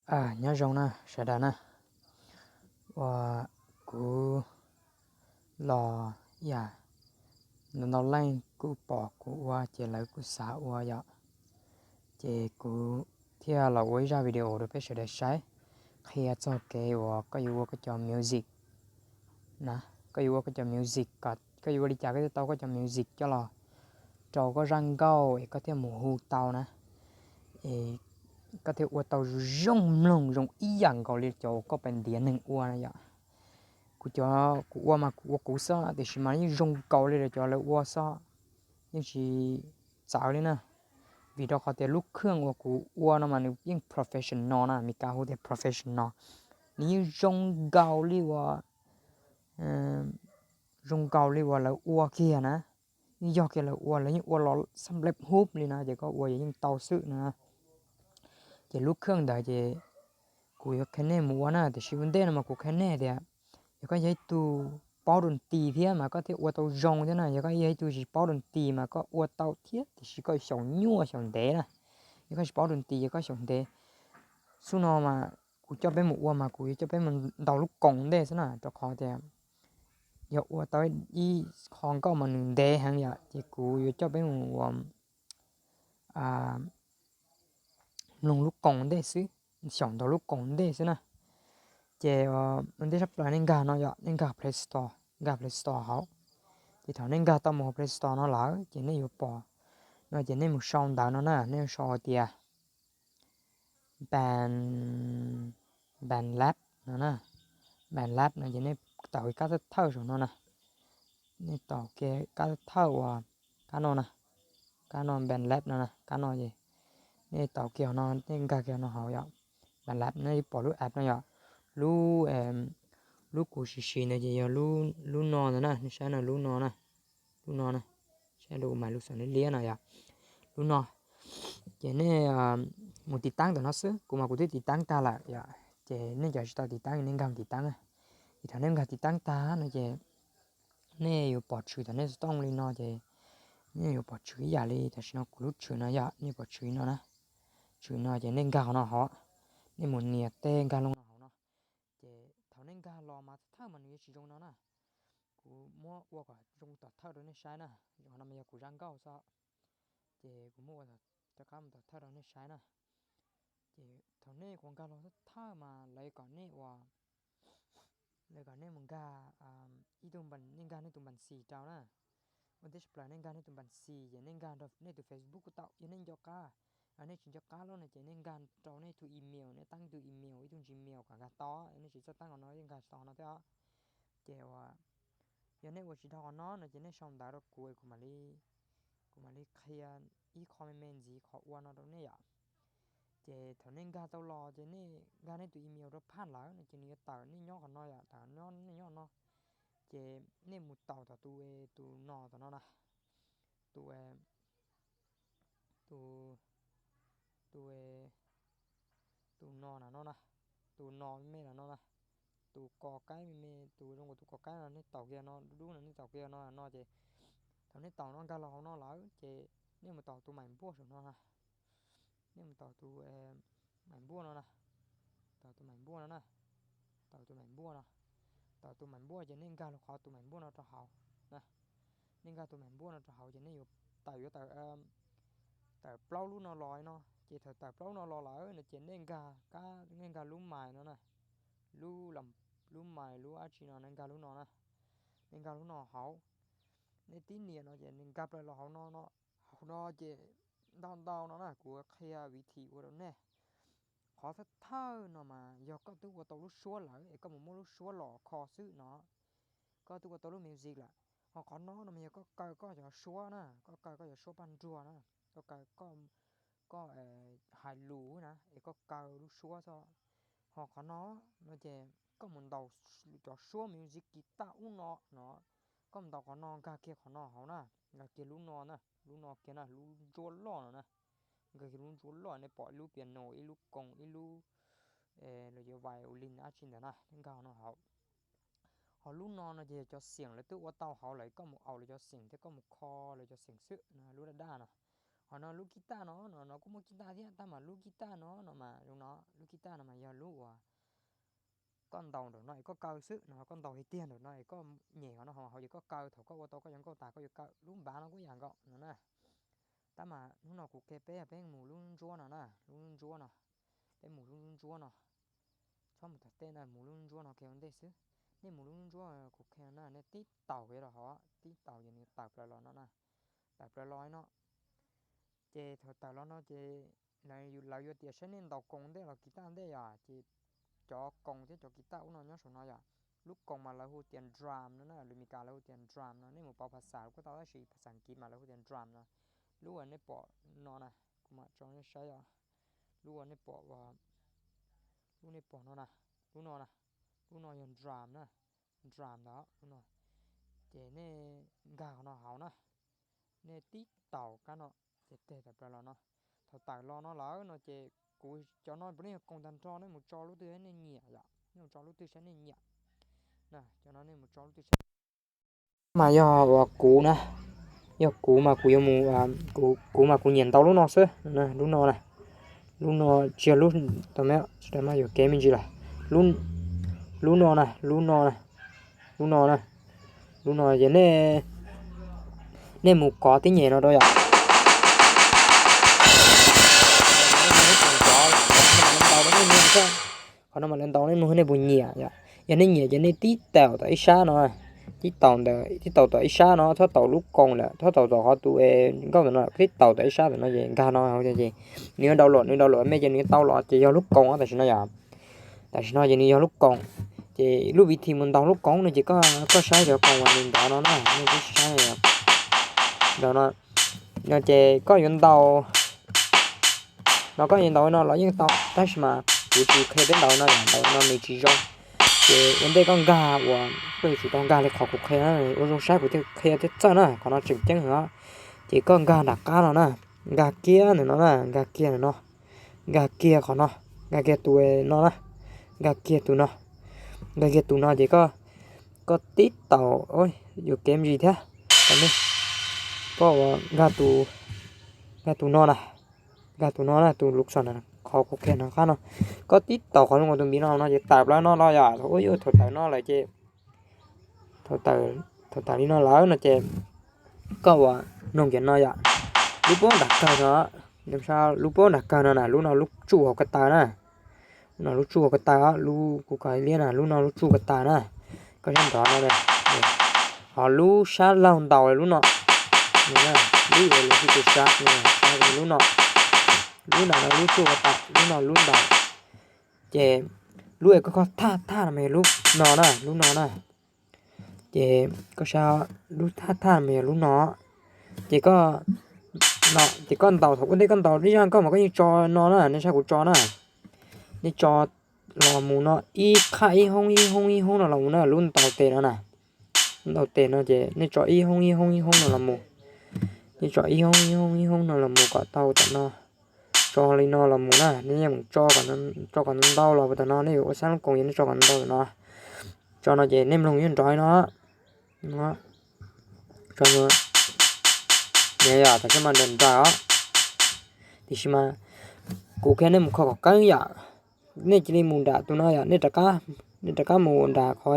Nyob zoo na sawv daws na, uas kuv los ib yam ntau leej kuj pom kuv ua ces lawv kuj xav ua yom, ces kuv thiaj los ua ib zaj video rau peb sawv daws saib, qhia txog kev uas koj yuav ua koj cov music na, koj yuav ua koj cov music, koj yuav ua li cas koj thiaj tau koj cov music coj los rau koj zaj nkauj es koj thiaj mus hu tau na, es koj thiaj ua tau zoo mloog zoo ib yam nkaus li cov uas koj pais ntiav neeg ua na yom. Kuv cov kuv ua mas kuv ua kuv xwb tiam sis mas yeej zoo nkaus li cov lawv ua xwb, yeej tsis txawv li na. Vim rau qhov tias lub khej uas kuv ua no mas nws yeej professional na, Meskas hu tias professional, nws yeej zoo nkaus li uas zoo nkaus li uas lawv ua kiag na, yeej yog kiag lawv ua, lawv yeej ua los xab nplej hub li na ces koj ua yeej tau xwb na. Ces lub khej ntawd ces kuv yuav qhia nej mus ua na, tiam sis ua ntej no mas kuv qhia nej tias yog koj yog ib tug paub doo tis thiab mas koj thiaj ua tau zoo thiab na, yog koj yog ib tug tsis paub doo tis mas koj ua tau thiab tiam sis koj xyaum nyuaj xyaum ntev na, yog koj tsis paub doo tis ces koj xyaum ntev. Xub no mas kuv coj peb mus ua mas kuv yuav coj peb mus ntaus lub koos ntej xwb na, rau qhov tias yog ua tau ib qho nkauj mas nws ntev heev yom, ces kuv yuav coj peb mus ua mloog lub koos ntej xwb, xyaum ntaus lub koos ntej xwb na. Ces ua ntej tshaj plaws nej nkag no yom, nej nkag Play Store, nkag Play Store hauv. Ces thaum nej nkag tau mus hauv Play Store no lawm ces nej yuav pom, no ces nej mus sau ntawv no na, nej sau hais tias Band, BandLab no na. BandLab no ces nej taus ib kab thawj thawj saum no na, nej taus kiag kab thawj thawj uas kab no na, kab no BandLab no na, kab no ces nej taus kiag no, nej nkag kiag no hauv yom. BandLab nej pom lub app no yom, lub, lub kuv siv siv ntawd ces yog lub no ntawd na, nej saib no lub no na, lub no na, saib lub mas lub xeem liab liab no yom, lub no. Ces nej mus tiv taab ntawm no xwb, kuv mas kuv twb tiv taab tag lawm yom, ces nej cov tsis tau tiv taab nej nkag mus tiv taab. Ces thaum nej nkag tiv taab tag no ces nej yuav pom tshwm thaum nej xov tooj li no ces nej yuav pom tshwm ib yam li tam sim no kuv lub tshwm no yom, nej pom tshwm no na. Tshwm no ces nej nkag qhov no hauv, nej mus nias tej nkag loo no hauv no. Ces thaum nej nkag los mas thawj mas nws yuav tsis zoo no na. Kuv muab ua kom zoo tom thawj rau nej saib na, qhov no mas yog kuv zaj nkauj xwb. Ces kuv muab ua rov qab mus tom thawj rau nej saib na. Ces thaum nej qhuav nkag los thawj mas lawv kom nej ua, lawv kom nej mus nkag ib tug, nej nkag nej tus npas xis rau na. Ua ntej tshaj plaws nej nkag nej tus npas xis ces nej nkag rau nej tus Facebook kuj tau, yog nej nco qab. Yog nej tsis nco qab lawm no ces nej nkag rau nej tus email, nej teeb tus email ib tug Gmail kom nkag tau, nej tsis txawj teeb qhov no yeej nkag tau qhov no thiab. Ces ua, yog nej ua tsis dhau qhov no no ces nej sau ntawv rau kuv, kuv mam li, kuv mam li qhia ib qho me me ntxiv qhov ua no rau nej yom. Ces thaum nej nkag tau los ces nej nkag nej tus email rau phaj lawm no ces nws yuav tawm nej nyob qhov no yom, tawm nej nyob no. Ces nej mus taus tom tus, tus no tom no na, tus, tus, tus, tus no na no na, tus no me me no na, tus kos kaib me me, tus zoo nkaus tus kos kaib no nej taus kiag no dub dub no, nej taus kiag no no ces thaum nej taus no nkag los hauv no lawm ces nej mus taus tus maim npuaj saum no na. Nej mus taus tus maim npuaj no na, taus tus maim npuaj no na, taus tus maim npuaj no, taus tus maim npuaj ces nej nkag los qhov tus maim npuaj no rau hauv na. Nej nkag tus maim npuaj no rau hauv ces nej yuav tawm, yuav tawm, tawm plaub lub no los no. Ces thaum tawm plaub lub no los lawm no ces nej nkag kab, nej nkag lub mais no na, lub, lub mais lub dab tsi no nej nkag lub no na. Nej nkag lub no hauv, nej tib nias no ces nws nkag plaws los hauv no no. Hauv no ces ntau ntau no na kuv qhia viv thim ua rau nej. Qhov thawj thawj no mas yog koj twb ua tau lub suab lawm es koj mus muab lub suab los kho xwb no, koj twb ua tau lub music lawm. Ho qhov no no mas yog koj kaw koj cov suab na, koj kaw koj cov suab paj nruag na, koj kaw, koj hais lus na es koj kaw lub suab xwb. Ho qhov no no ces koj mus ntaus cov suab music guitar ub no no, koj mus ntaus qhov no nkag kiag qhov no hauv na, nkag kiag lub no na, lub no kiag na, lub ntsuab loj no na. Nkag kiag lub ntsuab loj nej pom ib lub piano, ib lub koos, ib lub, los yuav violin dab tsi ntawd na, nej nkag qhov no hauv. Ho lub no no ces yog cov xeem lawv twb ua tau hauv lawm, koj mus aus lawv cov xeem thiab koj mus kho lawv cov xeem xwb no, lub daj daj no. Hos no lub kib taj no no no kuj muaj kib taj thiab, tab mas lub kib taj no no mas zoo no, lub kib taj no mas yog lub uas koj ntaus nraum no es koj kaw xwb no, koj ntaus li tiag nraum no es koj nyem hov no hauv ces koj kaw, thaum koj ua tau koj cov nkauj tas koj yuav kaw. Lub npav no kuj yam nkaus no na. Tab mas hnub no kuv qhia peb, peb mus lub ntsuab no na, lub ntsuab no, peb mus lub ntsuab no, txhob mus tom tej na, mus lub ntsuab no kiag ua ntej xwb. Nej mus lub ntsuab kuv qhia na, nej tib taus kiag rau hauv, tib taus ces nws tawm plaws los no na, tawm plaws los no. Ces thaum tawm los no ces lawv yuav tias saib nej ntaus koos ntej los kis taj ntej yom, ces cov koos thiab cov kis taj ub no nyob saum no yom. Lub koos mas lawv hu tias drum no na, lus Meskas lawv hu tias drum no, nej mus pauv phas xas kuj tau tab sis phas xas Kiv mas lawv hu tias drum no. Lub uas nej pom no na, kuv mam tso nej saib os. Lub uas nej pom, lub nej pom no na, lub no na, lub no yog drum na, drum ntawd lub no. Ces nej nkag qhov no hauv na, nej tib taus kab no ces teg tawm plaws los no. Thaum tawm los no lawm no ces kuv cov no puav leej yog koos tag nrho, nej mus tso lub twg nej nyiam yom, nej mus tso lub twg saib nej nyiam. Cov no nej mus tso lub twg saib. Mas yog uas kuv na, yog kuv mas kuv yuav mus, kuv mas kuv nyiam ntaus lub no xwb, lub no na, lub no tsis yog lub, tau mas yuam kev me ntsis lawm. Lub no na, lub no na, lub no na, lub no ces nej, nej mus kov tib nyem no rau yom. Qhov no mas lawv ntaus nej mloog nej puas nyiam yom. Yog nej nyiam ces nej tib taus tom ib sab no, tib taus ntawm, tib taus tom ib sab no, txhob taus lub koos lawm, txhob taus tom qhov tus nkauj ntawm no, tib taus tom ib sab ntawm no ces nkag no ces nws yuav download, nws download mej ces nws yuav tau los ces yog lub koos tam sim no yom. Tam sim no ces nws yog lub koos, ces lub vim thi mus ntaus lub koos no ces koj saib cov koos uas nws ntov no na, nej twb saib ntawm no, no ces koj yuav ntaus no, koj yuav ntaus no los yeej tau, tab sis mas kuv tsis qhia peb ntaus no, ntaus no nws tsis zoo. Ces ua ntej koj nkag uas koj yuav tsum tau nkag li qhov kuv qhia, ua zoo saib kuv thiaj qhia thiaj txawj na, qhov no tseem ceeb heev. Ces koj nkag nram qab no na, nkag kiag ntawm no na, nkag kiag ntawm no, nkag kiag qhov no, nkag kiag tus no na, nkag kiag tus no, nkag kiag tus no ces koj, koj tib taus, yuam kev me ntsis thiab, koj ua nkag tus, nkag tus no na, nkag tus no na, tus lub xom na, qhov kuv qhia nram qab no, koj tib taus qhov zoo tus npiv no no ces tawm plaws no los yom, ua yuav thaum tawm no lawm ces thaum tawm li no lawm no ces koj ua noog kiag no yom, lub pob nram kawg no, lub pob nram kawg no na, lub no lub tsuj hauv ko taw na, lub no lub tsuj hauv ko taw, lub kuv kov liab na, lub no lub tsuj ko taw na, koj saib nrov no, ho lub sab laug ntaus lub no, lub es lub tsis sab, lub no, lub nram no lub tsuj ko taw, lub no lub ntaus, ces lub es koj koj thaj thaj no mas yog lub no na, lub no na, ces koj saib lub thaj thaj mas yog lub no, ces koj, no ces koj ntaus thaum ua ntej koj ntaus ib zaj nkauj mas koj yeej tso no na, nej saib kuv tso na, nej tso los mus no ib qhaj ib hoob ib hoob ib hoob no los mus na, lub ntaus tes no na, ntaus tes no ces nej tso ib hoob ib hoob ib hoob no los mus, nej tso ib hoob ib hoob ib hoob no los mus kom tau tam no, tso li no los mus na, nej yeej mus tso kom ntau los tam no, nej yuav ua xab lub koos ces nej tso kom ntau tam no, tso no ces nej mloog yeej nrov li no, tso no, yog tam sim mas nram nram os, tiam sis mas kuv qhia nej mus kho kom qeeb yom, nej cia li mus nram tus no yom, nej rov qab, nej rov qab mus nram qhov,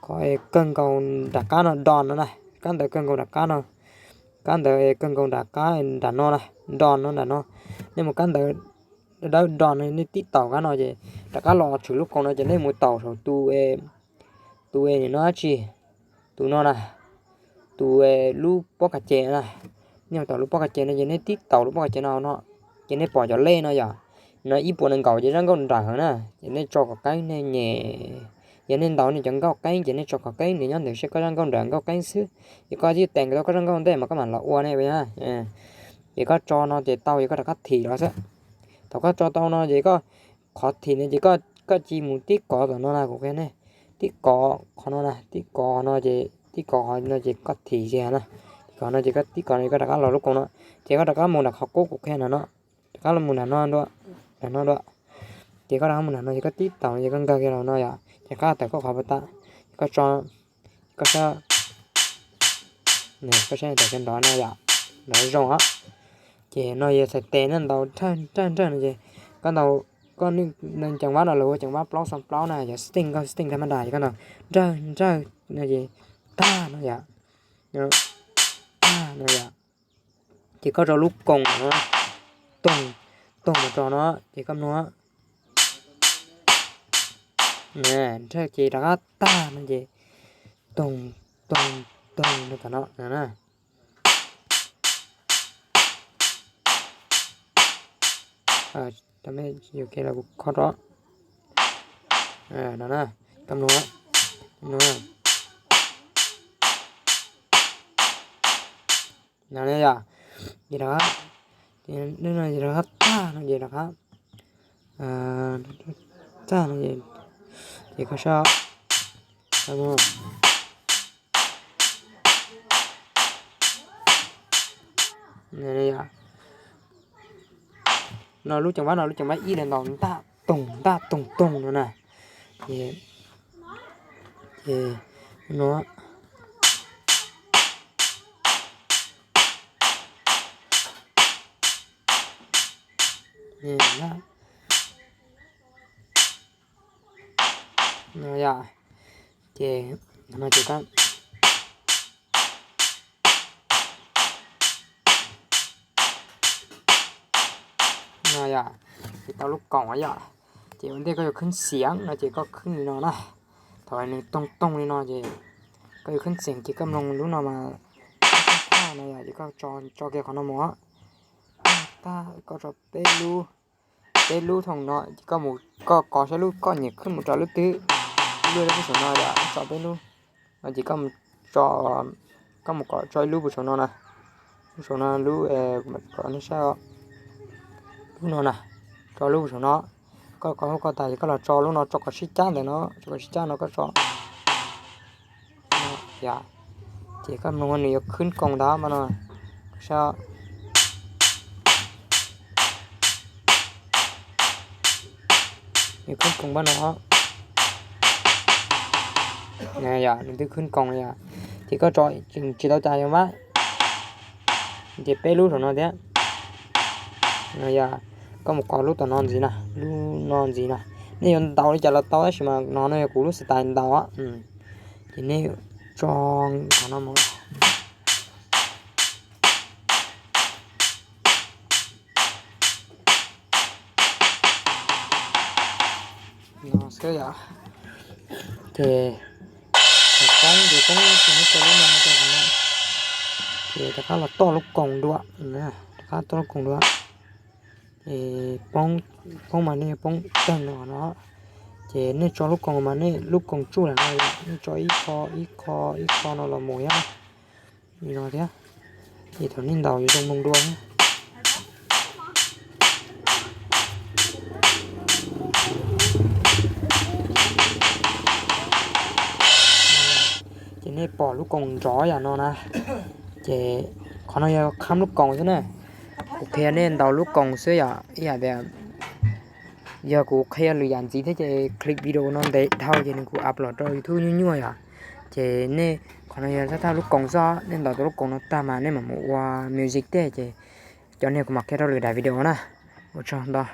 qhov kawg nkaus nram qab no, dom no na, kab ntawv kawg nkaus nram qab no, kab ntawv kawg nkaus nram qab nram no na, dom no nram no, nej mus kab ntawv dawb dom no, nej tib taus kab no ces rov qab los tshwm lub koos no ces nej mus taus saum tus, tus nim no dab tsi, tus no na, tus lub pob kas ces na, nej mus taus lub pob kas ces no ces nej tib taus lub pob kas ces no no, ces nej pom cov lej no yom, no ib puas nees nkaum ces zaj nkauj nrawm heev na, ces nej tso kom qeeb nej nyem, yog nej ntaus nej cov nkauj qeeb ces nej tso kom qeeb, nws nyob ntawm seb koj zaj nkauj nrawm nkauj qeeb xwb, ces koj twb tees tau koj zaj nkauj ntej mas koj mam los ua ne. Ces koj tso no ces tau ces koj rov qab thim los xwb. Thaum koj tso tau no ces koj, qhov thim no ces koj cia mus tib kov tom no na, kuv qhia nej, tib kov qhov no na, tib kov qhov no ces tib kov qhov no ces koj thim kiag na, tib kov no ces koj tib kov no koj rov qab los lub koos no, ces koj rov qab mus nram qhov qub kuv qhia no no, rov qab los mus nram no dua, nram no dua, ces koj rov qab mus nram no ces koj tib taus no ces koj nkag kiag los no yom, ces koj tawm koj qhov pas tas, koj tso, koj saib, koj saib tawm kiag nrov no yom, nrov zoo os. Ces no yog txhais tes na, ntaus nrawg nrawg nrawg no ces koj ntaus, koj ceev vab no lawv ua ceev vab plaub xoo plaub na, yog setting, koj setting thaj mab das ces koj ntaus nrawg nrawg no ces tag no yom, tag no yom. Ces koj rau lub koos no, toog, toog mus rau no ces koj mloog, nrawg ces rov qab tag no ces toog, toog, toog no tom no na. Kuv kho rau no na, koj mloog, mloog no yom. Ces rov qab, ces rov qab tag no ces rov qab, tag no ces koj sab no lub ceev vab no lub ceev vab ib lawv ntaus ntaj toog ntaj toog toog no na. Ces, ces no no yom, ces no ces koj no yom, ces tau lub koos yom. Ces ua ntej koj yuav khwb xiav no ces koj khwb li no na. Thaum nws toog toog li no ces koj yuav khwb xiav ces koj mloog lub no mas, no yom, ces koj tso kiag qhov no mus. Tag koj tso peb lub, peb lub thooj no ces koj mus, koj kov saib lub koj nyiam khwb mus rau lub twg, lub lub saum no yom, tso peb lub no ces koj mus, koj mus kov tso ib lub puas saum no na, lub saum no lub, kom nej saib, lub no na, tso lub puas saum no. Koj kov hauv koj tas ces koj los tso lub no tso kom sib cab ntawm no, tso kom sib cab no koj tso yom. Ces koj mloog nws yuav khwb koos ntawd mas no, saib, nws khwb koos pab no. Yom, nws twb khwb koos yom. Ces koj tso tsis tau cas yom mas, ces peb lub saum no thiab. Yog koj mus kov lub tom no ntxiv na, lub no ntxiv na. Nej yuav ntaus li cas los tau tab sis mas no no yog kuv lub style ntaus. Ces nej tso qhov no mus. No xwb yom. Ces poob ces poob, ces rov qab los toj lub koos dua, rov qab toj lub koos dua. Ces poob, poob mas nej poob tag no no. Ces nej tso lub koos mas nej lub koos tsuj lam no, nej tso ib qho ib qho ib qho no los mus thiab. Li no thiab. Ces thaum nej ntaus yuav zoo moo dua thiab. Ces nej pom lub koos nrov yam no na, ces qhov no yog khab lub koos xwb na. Kuv qhia nej ntaus lub koos xwb yom, ib yam tias yog kuv qhia lwm yam ntxiv thiab ces clip video no ntev dhau ces nws kuv upload rau YouTube nyuaj nyuaj yom. Ces nej, qhov no yog thawj thawj lub koos xwb, nej ntaus tau lub koos no tag mas nej mam mus ua music tej ces cov niag kuv mam qhia rau lwm daim video na. Ua tsaug ntau.